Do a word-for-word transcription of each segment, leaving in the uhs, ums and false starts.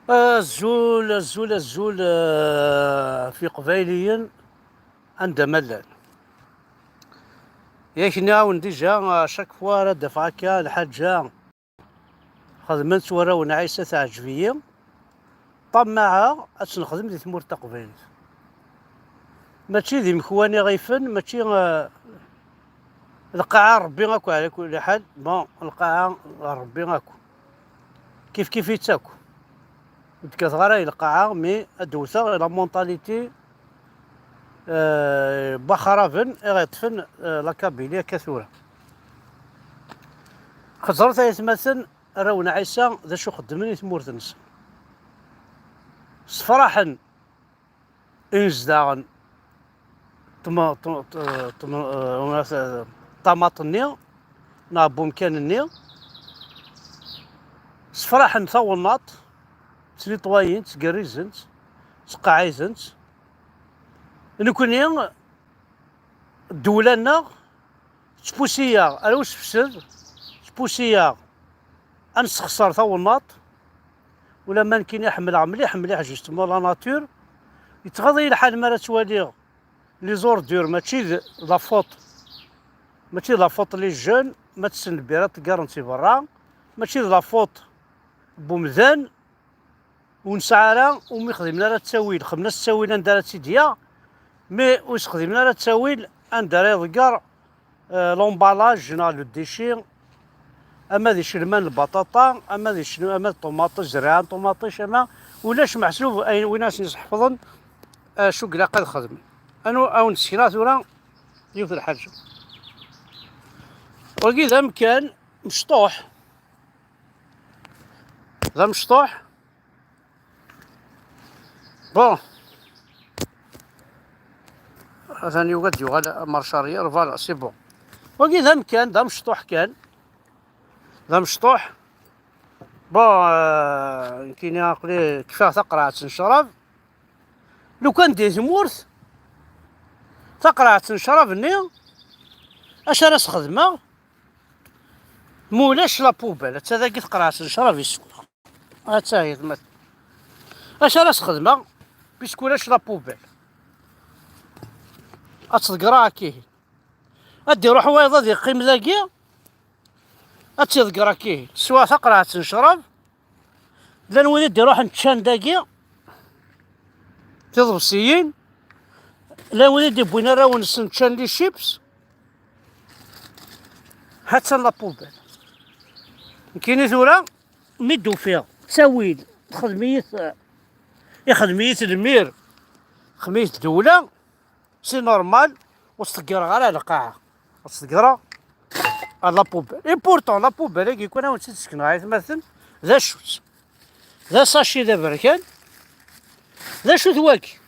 Azul, azul, azul, eh, ɣef Iqbayliyen anda ma llan. Yak nniɣ-awen dija, à chaque fois ara d-afeɣ akka lḥaǧa xedmen-tt warraw n Ɛisa teɛǧeb-iyi. Ṭammaɛeɣ ad tt-nexdem di tmurt taqbaylit. Mačči d imekwan i ɣ-ifen, mačči, eh, lqaɛa n Ṛebbi akk, ɛla kulli ḥal. Bon, lqaɛa n Ṛebbi akk. Kif kif-itt akk. Ur d-kkateɣ ara i lqaɛa, mi ad d-wteɣ la mentalité, eh, n waxraben i ɣ-iṭṭfen, eh, la Kabylie akka tura. Xeẓret ay atmaten, arraw n Ɛisa, d acu xeddmen i tmurt-nsen. Sefraḥen inezdaɣen tma-, tma-, tma-, eh, tamaṭ-nni neɣ n umkan-nni, sefraḥen tawennaṭ, ttnitwayen-tt, ttgerrizen-tt, ttqeɛɛiden-tt. Nekkni, ddewla-nneɣ, tettpusi-yaɣ ar usefsed, tettpusi-yaɣ ad nessexṣer tawennaṭ. Ula ma nekkini ḥemmleɣ mliḥ, mliḥ, justement, la nature. Yettɣaḍ-iyi lḥal mi ara ttwaliɣ les ordures, mačči d la faute, mačči d la faute les jeunes, ma tessen lbira teggarent si berra, mačči d la faute n umdan, ur nesɛi ara, umi xdimen ara ttawil, xemna ttawil anda ara tt-id-yaɣ, mais ur sexdimen ara ttawil anda ara iḍegger, eh, l'emballage neɣ le déchet, ama d icelman n lbaṭaṭa, ama d icel-, ama d ṭumaṭic, zerriɛa n ṭumaṭic, ama ulac meḥsub ayen win asen-isḥefḍen, eh, acu ilaq ad xedmen. Anu, ad wen-d-sekneɣ tura yiwet n lḥaǧa. Wagi d amkan mecṭuḥ. D amecṭuḥ. Bon. Atan yugi ad d-yuɣal marche arrière, voilà, c'est bon. Wagi d amkan, d amecṭuḥ kan. D amecṭuḥ. Bon, euh, nekkini aql-i kfiɣ taqerɛet n ccrab. Lukan di tmurt, taqerɛet n ccrab-nni, acu ara s-xedmeɣ? Ma ulac la poubelle, atta dagi tqerɛet n ccrab i ssewweɣ. Atta hi, ma acu ara s-xedmeɣ? Puisque ulac la poubelle, ad tt-ḍeggreɣ akkihin. Ad d-iruḥ wayeḍ ad yeqqim dagi, ad tt-iḍegger akkihin. Swa taqerɛet n ccrab, llan wid i d-iruḥen ččan dagi tiḍebsiyin, llan wid i d-iwwin arraw-nsen ččan les chips. Ha-tt-an la poubelle. Nekkini tura, mi d-ufiɣ ttawil, ixdem-iyi-t, ixdem-iyi-t lmir, ixdem-iyi-t ddewla, c'est normal, ur s-ḍeggreɣ ara lqaɛa. Ur s-ḍeggreɣ à la poubelle. Et pourtant, la poubelle-agi, kan ad wen-tt-id-sekneɣ ay atmaten, d acu-tt? D asaci d aberkan. D acu-t wagi?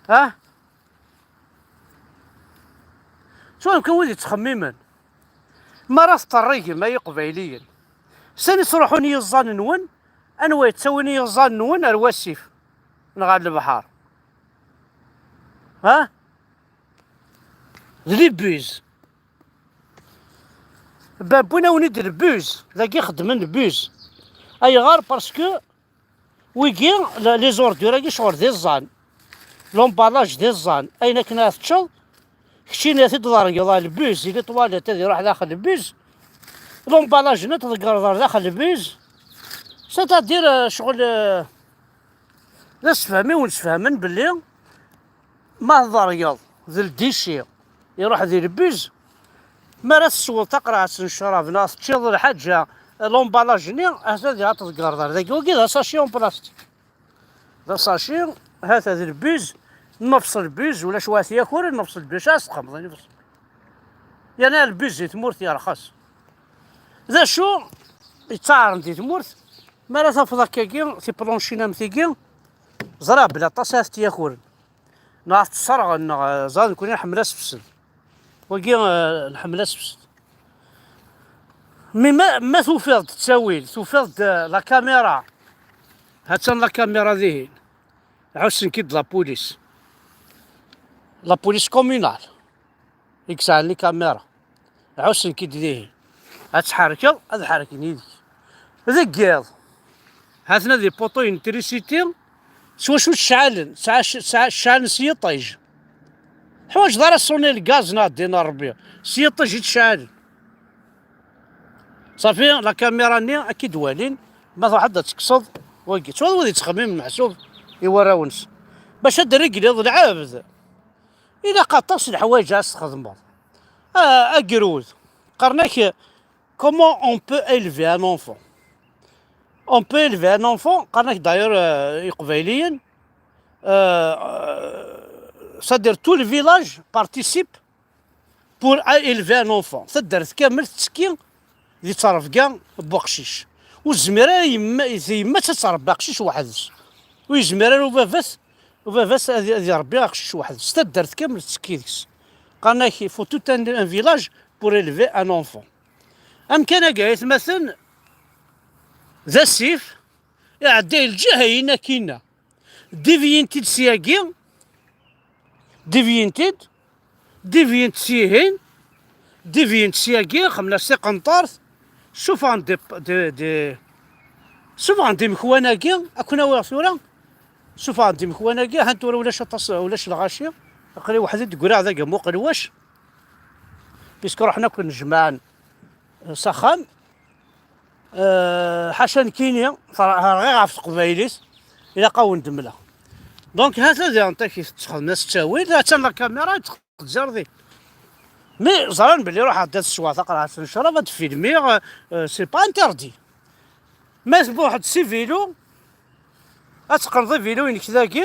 Ah? Tura kan wid yettxemmimen. Mi ara teṭṭerrigem ay Iqbayliyen, sani ttruḥun yiẓẓan-nwen? Anwa yettawin yiẓẓan-nwen ar wasif neɣ ar lebḥer? Ha? D les bus. Ben, wwin-awen-id les bus. Dagi xeddmen les bus. Ayɣer? Parce que wigi, la-, les ordures-agi ccɣel d iẓẓan. L'emballage d iẓẓan. Ayen akken ara teččeḍ, keččini ad t-id-ḍergeḍ ɣer le bus, les toilettes ad iruḥ daxel le bus. L'emballage-nni ad t-tḍeggreḍ ɣer daxel le bus. C'est-à-dire, euh, ccɣel, euh, d asefhem i wen-sfehmen belli ma tḍergeḍ d le déchet iruḥ di le bus, mi ara tesweḍ taqerɛet n ccrab neɣ teččiḍ lḥaǧa, l'emballage-nni, hata diɣ ad tḍeggreḍ ar dagi. Wagi d asaci en plastique. D asaci, hata di le bus, nefs le bus, ulac wa t-yakuren, nefs le bus, ad s-txemmeḍ, nefs. Yerna le bus di tmurt yerxes. D acu yettaɛren di tmurt? Mi ara tafeḍ akkagi, tiplancin am tigi, ẓriɣ belli aṭas ara t-yakuren. Neɣ ad t-sserɣen, neɣ, eh, ẓer nekkni nḥemmel asefsed. Wagi, eh, nḥemmel asefsed. Mi ma, ma tufiḍ-d ttawil, tufiḍ-d, eh, la caméra. Ha-tt-an la caméra dihin. Ɛussen-k-id la police. La police communale. I yesɛan les caméras. Ɛussen-k-id dihin. Ad tḥerkeḍ, ad ḥerken yid-k. Deg yiḍ. Ha-ten-a des poteaux n trisiti, s wacu ttceɛlen? Ttceɛlen s yiṭij. Teḥwaǧeḍ ara ṣuni lgaz neɣ ddin n Ṛebbi, s yiṭij i ttceɛlen. Ṣafi, la caméra-nni ad k-id-walin, ma truḥeḍ ad tekkseḍ wagi. Ttwaliḍ wid yettxemmimen meḥsub i warraw-nsen. Bac ad d-regliḍ lɛebd, ilaq aṭas n leḥwayeǧ ara s-txedmeḍ. Ah, agrud. Qqaren-ak, comment on peut élever un enfant? On peut élever un enfant, qqaren-ak d'ailleurs, euh, Iqbayliyen, euh, euh, c'est-à-dire tout le village participe pour élever un enfant. Taddart kamel tettekki di ttrebga n weqcic. Ur tezmir ara yemma, yemma ad tṛebbi aqcic weḥd-s. Ur yezmir ara ubabat, ubabat ad, ad iṛebbi aqcic weḥd-s. Taddart kamel tettekki deg-s. Qqaren-ak, il faut tout un, un village pour élever un enfant. Amkan-agi, aytmaten, d asif, iɛedda i lǧiha-yin akkinna. Divyin-t-id syagi, divyin-t-id, divyin-t syihin, divyin-t syagi, xemla s tiqenṭert, sufɣen-d, d, d, sufɣen-d imekwan-agi, ad ken-awiɣ tura, sufɣen-d imekwan-agi, han tura ulac aṭas, ulac lɣaci, aql-i weḥd-i d-ggriɣ dagi, muqel wac, puisque ruḥen akk nnejmaɛen s axxam. Euh, ḥaca nekkini, terɣiɣ ɣef teqbaylit, ilaq awen-d-mleɣ. Donc, hata diɣen takit ttxedmen-as ttawil, attan la caméra, ttxezzir di. Mi ẓran belli ruḥeɣ-d ad sweɣ taqerɛet n ccrab, ad filmiɣ, euh, c'est pas interdit. Ma tbuḥeḍ si vélo, ad teqqneḍ i vélo-inek dagi,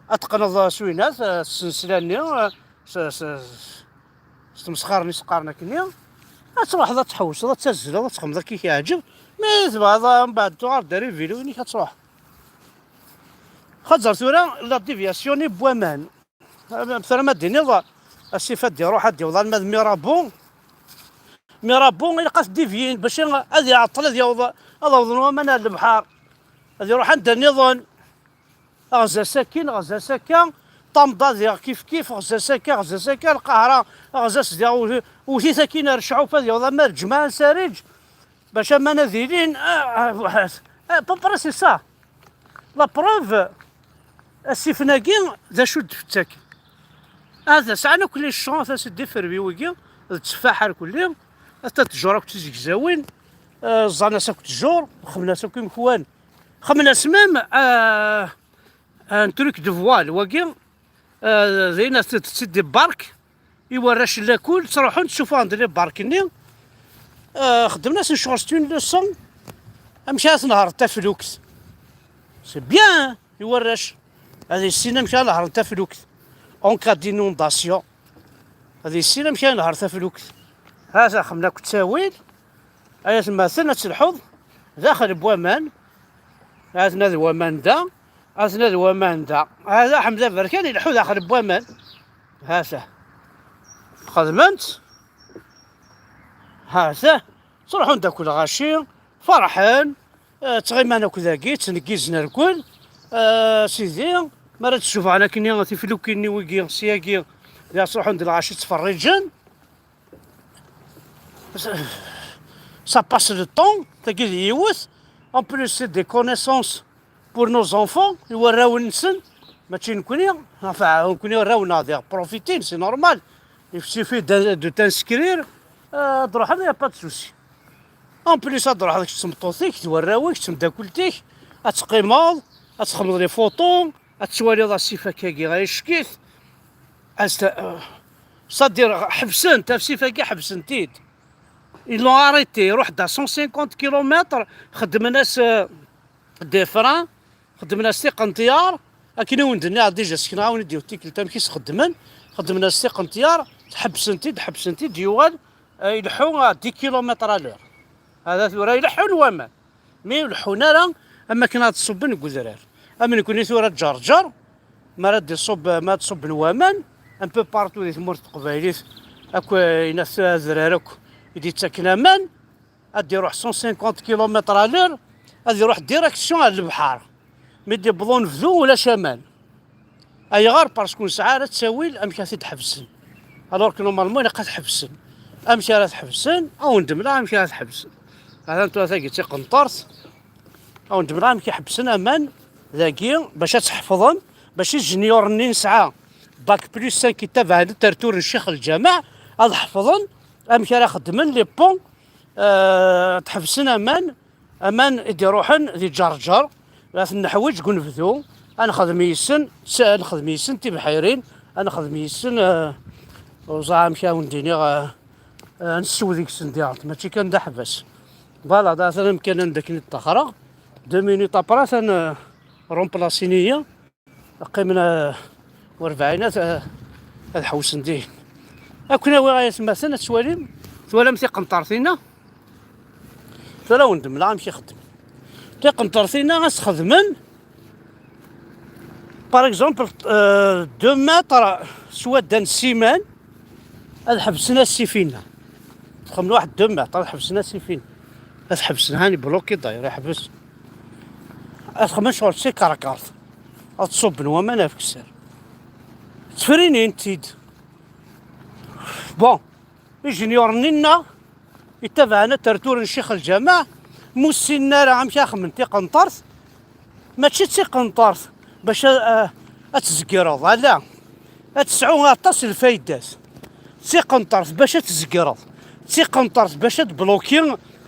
ad teqqneḍ s winat, eh, s ssensla-nni, eh, s, s, s tmesxar-nni s qqaren akkenni, ad truḥeḍ ad tḥewseḍ, ad tazzleḍ, ad txedmeḍ akka i k-yeɛǧeb. Mi tebɣiḍ, eh, mbeɛd tuɣaleḍ-d ar uvilu-inek ad truḥeḍ. Xaẓer tura la déviation-nni n waman. Eh, tura ma d-tiniḍ, asif ad d-iruḥ, ad d-iwḍ alma d Mirabeau. Mirabeau ilaq ad t-divyin bac ad iɛeṭṭel ad yaweḍ, ad awḍen waman ar lebḥer. Ad iruḥ anda nniḍen. Ɣzas akkin, ɣzas akka, Tamda diɣ kif kif, ɣzas akka, ɣzas akka, Lqahra, ɣzas diɣ, wti-, wti-t akkin ar Cɛufa diɣ, d amar ǧmaɛen Sariǧ, bac aman ad ilin, ah, ah, buḥat. Ah, à peu près c'est ça. La preuve, asifen-agi, d acu d-tettaken? Hada, sɛan akk les champs, tasa d iferwi wigi, d tteffaḥ ar kulli, ata ttjur akk d tizegzawin, ah, ẓẓan-as akk ttjur, xemmen-as akk imekwan. Xemmen-as même, ah, un truc de voile, wagi, euh, d ayen ad tetti des barques, i warrac n lakul, ttruḥun, ttsuffɣen-d les barques-nni, euh, xeddmen-asen ccɣel, c'est une leçon, amek ara tnehṛeḍ taflukt. C'est bien, i warrac, ad issin amek ara nehṛen taflukt, en cas d'inondation. Ad issin amek ara nehṛ taflukt. Hata xemla akk ttawil, ay atmaten ad telḥuḍ daxel n waman. Aten ad waman da, aten ad waman da. Hada Ḥmed Aberkan ileḥḥu daxel n waman. Hata. Xedmen-t. Hata. Ttruḥun-d akk lɣaci, ferḥen. Eh, ttɣiman akk dagi, ttneggizen rkul. Eh, sidi, mi ara d-ssufɣen akkenni tiflukin-nni wigi, syagi, diɣ ttruḥun-d lɣaci ttferriǧen. Ça passe le temps, tagi d yiwet. En plus, c'est des connaissances pour nos enfants, i warraw-nsen, mačči nekni, enfin, nekni arraw-nneɣ diɣ profitin, c'est normal. Il suffit de, de t'inscrire, eh, ad d-ruḥen, y a pas de souci. En plus, ad d-ruḥeḍ kečč d tmeṭṭut-ik, d warraw-ik, d tmeddakelt-ik, ad teqqimeḍ, ad txedmeḍ les photos, ad twaliḍ asif akkagi, ayeck-it. Ad s-, c'est-à-dire, ḥebsen-t, asif-agi ḥebsen-t-id. Ils l'ont arrêté, iruḥ-d à cent cinquante kilomètres, xedmen-as, euh, des freins, xedmen-as tiqenṭyar, akken i wen-d-nniɣ déjà, sekneɣ-awen-id yiwet tikkelt amek i s-xeddmen, xedmen-as tiqenṭyar, ḥebsen-t-id, ḥebsen-t-id, yuɣal, euh, ileḥḥu à dix kilomètres à l'heure. Hada tura ileḥḥun waman. Mi ur leḥḥun ara, am akken ad ṣubben deg udrar. Am nekni tura Ǧerǧer, mi ara d-iṣubb, mi ara d-ṣubben waman, un peu partout di tmurt n Teqbaylit, akk, eh, inat adrar akk i d-ittaken aman, ad d-iruḥ cent cinquante kilomètres à l'heure, ad iruḥ direction ar lebḥer. Mi d-iwweḍ unebdu, ulac aman. Ayɣer? Parce que ur nesɛi ara ttawil amek ara t-id-ḥebsen. Alors que normalement ilaq ad t-ḥebsen. Amek ara t-ḥebsen? Ad wen-d-mleɣ amek ara t-ḥebsen. Atan tura tagi d tiqenṭert. Awen-d-mleɣ amek i ḥebbsen aman dagi bac ad tḥefḍem, bac ijenyuren-nni nesɛa bac plus cinq yettabaɛen tertur n Ccix Lǧameɛ, ad ḥefḍen amek ara xeddmen les ponts, eh, ad ḥebsen aman, aman i d-iruḥen di Ǧerǧer, ad ten-neḥwiǧ deg unebdu, ad nexdem yes-sen, s-, ad nexdem yes-sen tibḥirin, ad nexdem yes-sen, eh, ur ẓriɣ amek ara wen-d-iniɣ, eh, eh, ad nessew deg-sen diɣen, mačči kan d aḥbas. Voilà, d aten amkan anda akken i ṭṭaxreɣ. Deux minutes après, atan, eh, remplacen-iyi. Qqimen, eh, u rebɛin ad, eh, ad ḥewsen dihin. Ad ken-awiɣ ay atmaten ad twalim. Twalam tiqenṭert-inna? Tura awen-d-mleɣ amek i xeddmen. Tiqenṭert-inna ad s-xedmen, par exemple, eh, deux mètres s wadda n ssiman, ad ḥebsen asif-inna. Txemmen waḥed deux mètres, ad ḥebsen asif-inna. Ad ḥebsen, hani bloqué d'ailleurs, iḥbes. Ad xemmen ccɣel s tikerkert. Ad ṣubben waman ɣef kessar. Ttefrinin-t-id. Bon, ijenyuren-nni-nneɣ ittabaɛen atertur n Ccix Lǧameɛ, ma ur ssinen ara amek ara xemmen tiqenṭert, mačči d tiqenṭert bac a, a, ad tzegreḍ, ala, ad tesɛu aṭas n lfaydat. D tiqenṭert bac ad tzegreḍ, d tiqenṭert bac ad tbluki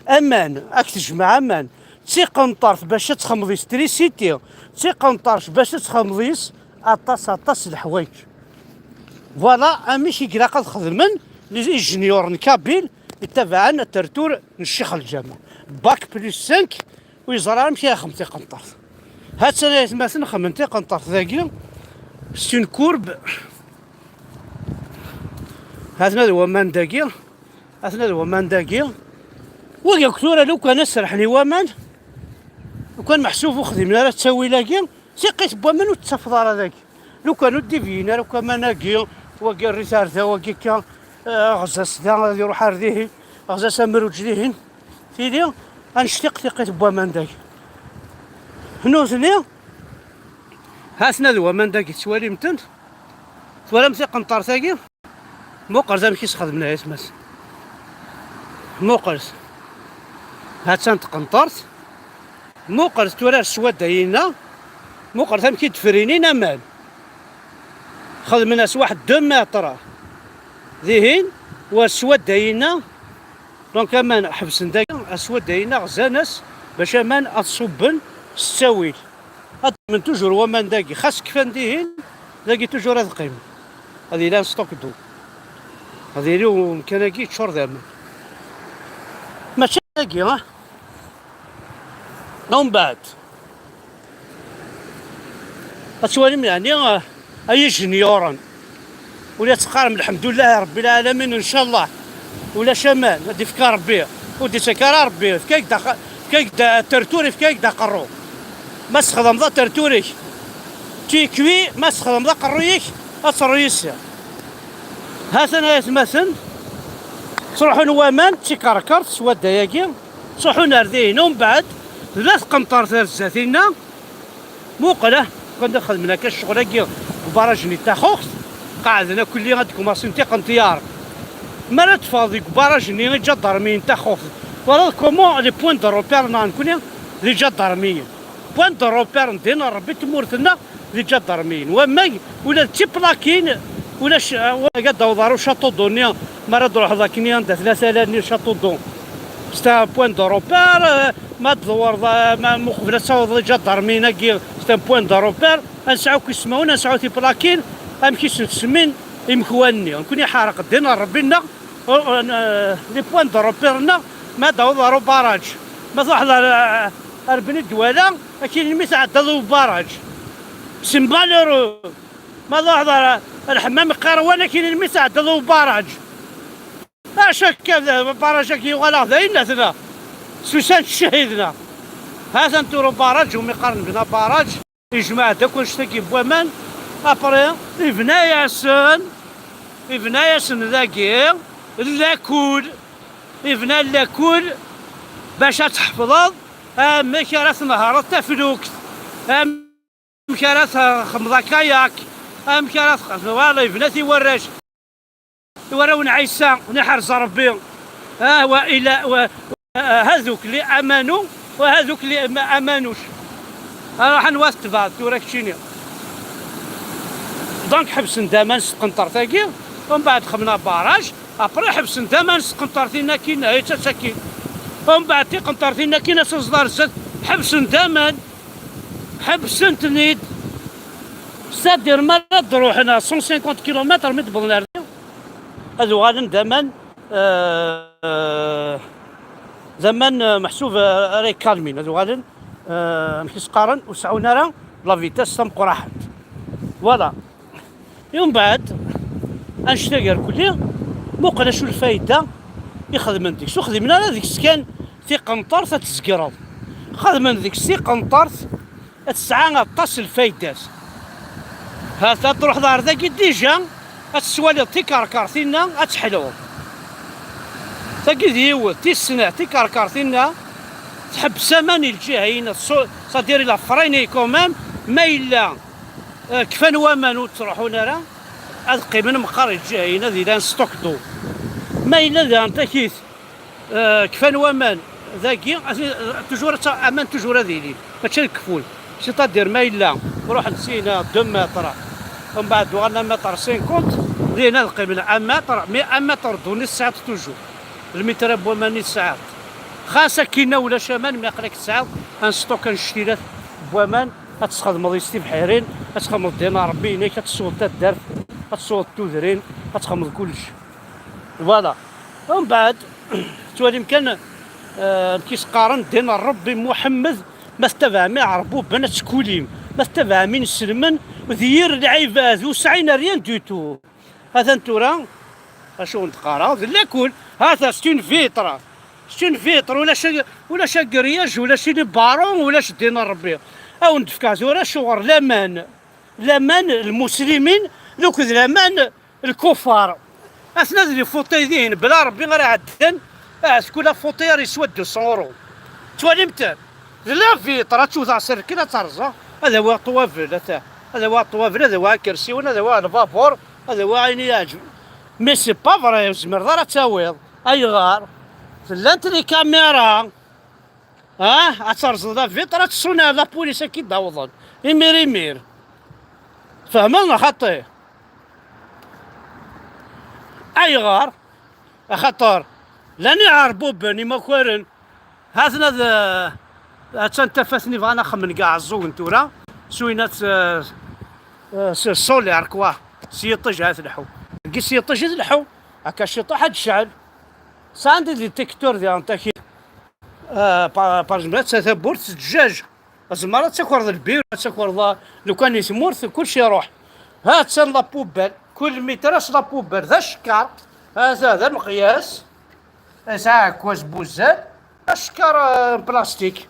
aman, ad k-tejmeɛ aman, d tiqenṭert bac ad txemmeḍ yes trisiti, d tiqenṭert bac ad txemmeḍ yes aṭas, aṭas n leḥwayeǧ. Voilà amek i ilaq ad xedmen les ingénieurs n Kabyle ittabaɛen atertur n Ccix Lǧameɛ. Bac plus cinq, ur yeẓri ara amek ara ixemmem tiqenṭert. Ha-tt-an ay atmaten xemmen tiqenṭert dagi, c'est une courbe. Ha-ten-a d waman dagi, ha-ten-a d waman dagi. Wagi akk tura lukan ad serḥen i waman, lukan meḥsub ur xdimen ara ttawil-agi, tiqqit n waman ur tettafeḍ ara dagi. Lukan ur d-ibyin ara akk aman-agi, wagi rrit ar da, wagi akka, eh, aɣzas da, ad iruḥ ar dihin, aɣzas amruǧ dihin. Tili, annect-a tiqqit n waman dagi. Nutni, ha-ten-a d waman dagi, tettwalim-ten? Twalam tiqenṭert-agi? Muqlet amek i s-xedmen ay atmaten. Muqlet. Ha-tt-an tqenṭert. Muqel tura ar swadda-inna, muqel amek i d-frinin aman. Xedmen-as waḥed deux mètres dihin, war swadda-inna. Donc aman ḥebsen dagi, ar swadda-inna ɣzan-as bac aman ad ṣubben s ttawil. Ad ddmen toujours waman dagi, xas kfan dihin, dagi toujours ad qqimen. Ad yili un stock d'eau. Ad yili umkan-agi yeččur d aman. Mačči dagi, ah. Umbeɛd, ad twalim, yeɛni, ah, ay ijenyuren. Ula teqqarem, lḥemdulillahi rebbi lɛalamin, ncallah. Ulac aman, ad d-ifka rebbi. Ur d-ittak ara rebbi. Ifka-yak-d aqa-, ifka-yak-d atertur, ifka-yak-d aqerru. Ma tesxedmeḍ atertur-ik, tikwi, ma tesxedmeḍ aqerru-ik, ad terru yis-i. Ha-ten ay atmaten, ttruḥun waman d tikerkert s wadda-agi, ttruḥun ar dihin, umbeɛd tella tqenṭert ar zdat-inna. Muqel, ah, kan da xedmen akka ccɣel-agi deg ubaraj-nni n Taxuxt, qeɛden akk-lli ad d-kumaṣin tiqenṭyar. Mi ara teffɣeḍ deg ubaraj-nni iǧadarmiyen n Taxuxt, twalaḍ comment les points de repère nneɣ nekkni d iǧadarmiyen. Point de repère n din n Rebbi n tmurt-nneɣ d iǧadarmiyen. Wammag, ula d tiplakin, ulac, ah, wammag ad d-taweḍ ɣer ucaṭuḍu-nni, mi ara d-truḥeḍ akkenni anda tella tala-nni ucaṭuḍu. C'est un point de repère, euh, ma d-tdewreḍ, euh, ma, ma uqbel ad taweḍ iǧadarmiyen-agi, c'est un point de repère. Ad nesɛu akk ismawen, ad nesɛu tiplakin, amek i sen-ttsemmin imekwan-nni. Nekkni ḥerq ddin n Rebbi-nneɣ, euh, euh, les points de repère-nneɣ, ma d-taweḍ ɣer ubaraǧ. Ma truḥeḍ ɣer, euh, ar Bni Dwala, akkin mi tɛeddaḍ ubaraǧ. C'est malheureux. Ma truḥeḍ ɣer, ɣer Lḥemmam Iqerwan, akkin mi tɛeddaḍ ubaraǧ. Acu akka, d-, baraj-agi yuɣal-aɣ d ayennat-nneɣ. S usan ccahid-nneɣ. Ha-t-an tura ubaraǧ, umi qqaren bna baraj, yejmeɛ-d akk annect-agi n waman, après, ibna-yasen, ibna-yasen dagi llakul, ibna llakul bac ad tḥefḍeḍ amek ara tnehreḍ taflukt, amek ara txedmeḍ akayak, amek ara txedmeḍ, wala yebna-t i warrac. I warraw n Ɛisa, n iḥrez Ṛebbi. Ah, wa ila, wa, ah, haduk li amanu, وهذوك اللي ما امانوش. راه حنوا تبعت ورا كتشيني. دونك حبسن دامان سقنطرت-agi، ومن بعد خمنا باراج، ابري حبسن دامان سقنطرتينا كاين هي تسكين. ومن بعد تيقنطرتينا كاين سوزدار زاد، حبسن دامان، حبسن تنيد. سادير ما تروح هنا مية وخمسين كيلومتر من بلناردي. هذو غادن دامان، آه، زمان، آه، محسوب، آه، راي كالمين، هذو غادن، آه، مكيس قارن وسعونا راه لا فيتاس تمقراحت. فوالا. يوم بعد، انشتا غير كلي، مقلا شو الفايدة يخدمن ديك. شو خدمنا راه ديك السكان في قنطرت تزقرض. خدمن ديك السي قنطرت تسعى غطاس الفايدات. هاتا تروح دار ذاكي ديجا، اتسوالي تيكاركار ثينا، اتحلو. ثاكي ديوت، تيسنع تيكاركار ثينا، تحبس امان الجهين، صديري لا فريني كومام، ما الا، آه، كفان وامان وتروحون راه، اد قيمن مقار الجهين، هذه لان ستوك دو. ما الا ذا انت كيت، آه، كفان وامان ذاكي، آه، توجور تا-، امان توجور هذه لي، ماشي الكفول. سيتادير ما الا نروح لسينا دو متر، ومن بعد دوغالنا متر سينكونت، لينا القيمنا ان متر، مي ان متر دوني الساعات توجور. المتر بوامان الساعات. خاصة كينا ولا شمال، ما يقلك الساعات، ان ستوك، ان شتيلات بوامان، اتخدمض يستي بحيرين، اتخدمض دينا ربي هناك، اتسوض تدرت، اتسوض تودرين، اتخدمض كلش. فوالا. ومن بعد، توالي مكان، آه، كيسقارن دين ربي محمد، ما تتبع مي عربو بنات كوليم، ما تتبع مين سلمن، ودير العباد وسعينا ريان دو تو. هذا انتورا، اشو نتقارا، ذا لاكول، هذا ستون فيترا، ستون فيتر، ولا شا، ولا شا قرياج، ولا شي لي بارون، ولا شدينا ربي. او ندفكا زورا شغل لامان، لامان المسلمين، لوك ذ لامان الكفار. اثنا ذي فوطي ذين، بلا ربي غير عدن، اه، كل فوطي راه يسوى ميتين اورو. تواليمت، لا فيترا تشوف عصير كنا ترزا، هذا هو الطوابل، هذا، هذا هو الطوابل، هذا هو كرسيون، هذا هو الفابور، هذا هو عيني يعجب. مي سي با فري، زمر دار تاويض، ايغار، تلانت لي كاميرا. اه، اترزض لا فيترا تصوني على بوليس كي داوضن. امير، امير. فهمنا خطي. ايغار. اخطر. لاني عربوبني مكوارن. هاتنا ذا، هاتان تفاتني بغانا خمن كاع الزوج نتورا. سوينات، آه، آه، س-، سولير كوا. سيطج هات الحو. كي سيطج هات الحو. هكا شي طاح هاد الشعل. ساندي ديتيكتور ديال انتاكي. آه، با-، باجملة تاثبورت الدجاج. زمرة تاكل البير، تاكل لو كان يثمورت، كلشي يروح. ها تسال لا بوبال، كل متر اش لا بوبال، ذا الشكار. هذا، هذا مقياس. ساعة كواز بوزان. الشكار، آه، بلاستيك.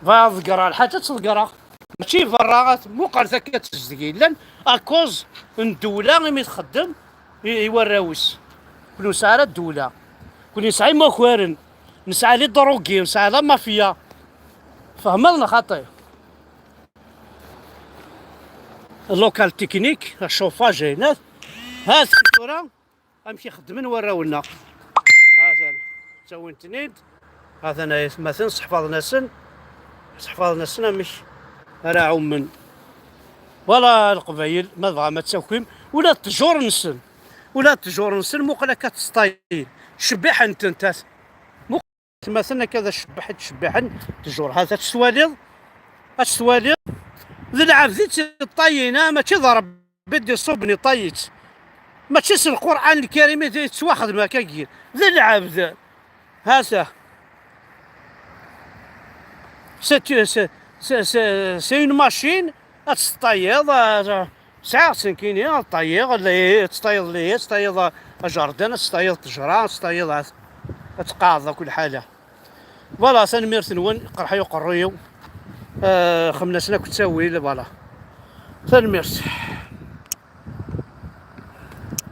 فا ضقرة، الحاجة تضقرة. ماشي برا، مقال ذاك تزدقي. لان اكوز الدولة مي تخدم، ي-، يوراوس. كل ساعة الدولة. كل ساعة مكوارن. نسعى لي دروغي، نسعى لا مافيا. فهمنا خاطي. اللوكال تكنيك، الشوفاج هنا. ها السيكورة، امشي خدمن وراونا. ها ثاني. تسوين تنيد. ها ثاني مثلا صحفاض ناسن. صحفاض ناسن امش. راه عمن. ولا القبايل، ما بغا ما تساكم. ولا التجور نسن. ولا التجور نسن، مقلة كتسطايل. شبيح انت انت. مثلا كذا شبحت شبحن تجور. هذا تسواليض، تسواليض. ذي العبد تطينا، ماشي ضرب بدي صوبني طيت. ماشي س القرآن الكريم يتواخذ ما كاين. ذي العبد. هذا. سي، سي، سي، سي، سي اون ماشين. اتسطيض، آه، ساعة سنكيني، اتطيض لي، اتسطيض لي، اتسطيض جردن، اتسطيض تجرة، اتسطيض ات-، اتقاضى كل حالة. فوالا، تنميرت نون، قرحي وقريو. آه، خمنا سنة كنت سوي، فوالا. تنميرت.